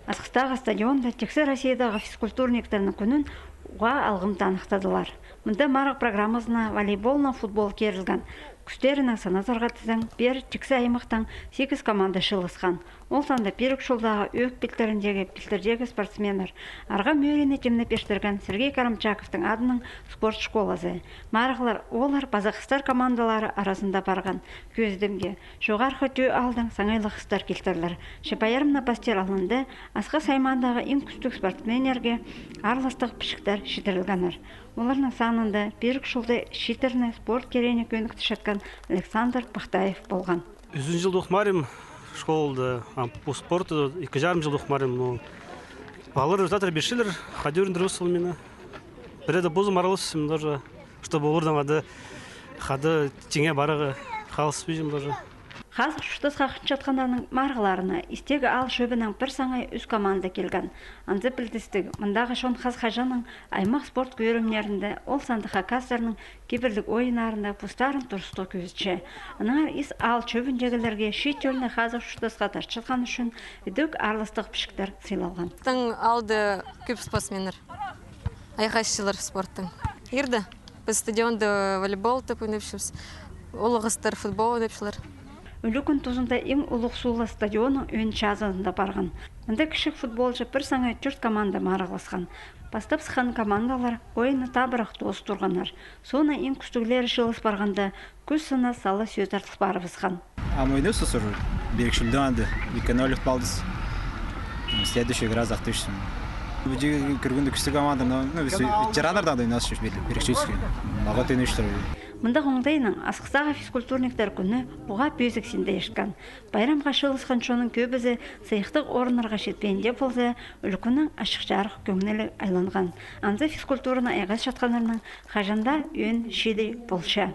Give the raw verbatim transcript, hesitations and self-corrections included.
Асхыстағы стадионда тиксі Россиядағы физкультурниктернің кӱнін уғаа алғым таныхтадылар. Мында марығ программазына волейболнаң футбол кирілген. Кӱстерінең саназарға тізең, пеер тиксі аймахтаң сигіс команда чыылысхан. Ол санда пирік чолдағы ӧӧк пилтіріндегі пилтірдегі спортсменнер, арғам ӧріні тимнеп иртірген Сергей Карамчаковтың адынаң спорт школазы. Марығлар ооллар паза хыстар командалары аразында парған. Кӧзідімге, Чоғархы Тӧӧ аалдаң саңайлығ хыстар килтірлер. Че пайрамны пастир алнында Асхыс аймағындағы иң кӱстіг спортсменнерге аарластығ пічіктер читірілгеннер. Оларның санында пирік чолда читірні спорт кирегіне кӧніктірчеткен Александр Пахтаев полған. Ӱзінҷі чылда ох марим школада, а по спорту ікі чарым чылда ох марим, но палалар результаттар пирчелер, хайди ӱгрендірібіс ол мині. Пірееде позым араласчам тоже, чтобы оларнаң хада, хада тиңе парарға халыспинчам тоже. Хазых чуртасха хынчатханнарның марығларына истегі аал чӧбінең пір саңай ӱс команда килген. Анзы пілдістіг, мындағы чон хазых хаҷаннаң аймах спорт кӧрімнерінде, ол санда хакастарның кибірліг ойыннарында постарын турыстығ кӧзітче. Аннаңар ис аал чӧбіндегілерге чиит тӧлні хазых чуртасха тартчатхан ӱчӱн ідӧк аарластығ пічіктер сыйлалған. Тың аалда кӧп спортсменнер. Айғасчалар спорттаң. Ирде піс стадионда волейбол тіп ойнапчабыс. Улуғ хыстар футбол ойнапчалар. Ӱлӱкӱн тузында иң улуғ суула стадионның ӧӧн чазыдында парған. Мында кічіг футболҷа пір саңай тӧрт команда марығласхан. Пастап сыххан командалар ойынны табырах тоос турғаннар. Соонаң иң кӱстіглері чыылыс парғанда, кӱс сынына сала сӧс артыл парыбысхан. Ам ойнабыс уже, пирік чолда анда, ікі ноль утып алдыбыс. Следующий игра захтыысчам. Пу чир кӧргенде кӱстіг команда, но, ну, ветераннарнаң даа ойнабыс, пирік чолда. Мағат ойнапчалар. Мындағ оңдайнаң Асхыстағы физкультурниктер кӱні уғаа пӧзік синде ирткен. Пайрамға чыылысхан чонның кӧбізі сыйыхтығ орыннарға читпеен дее полза, ӱлӱкӱннең ачых-чарых кӧңніліг айланған. Анзы физкультуранаң айғасчатханнарның хаҷан даа ӧӧн чииді полча.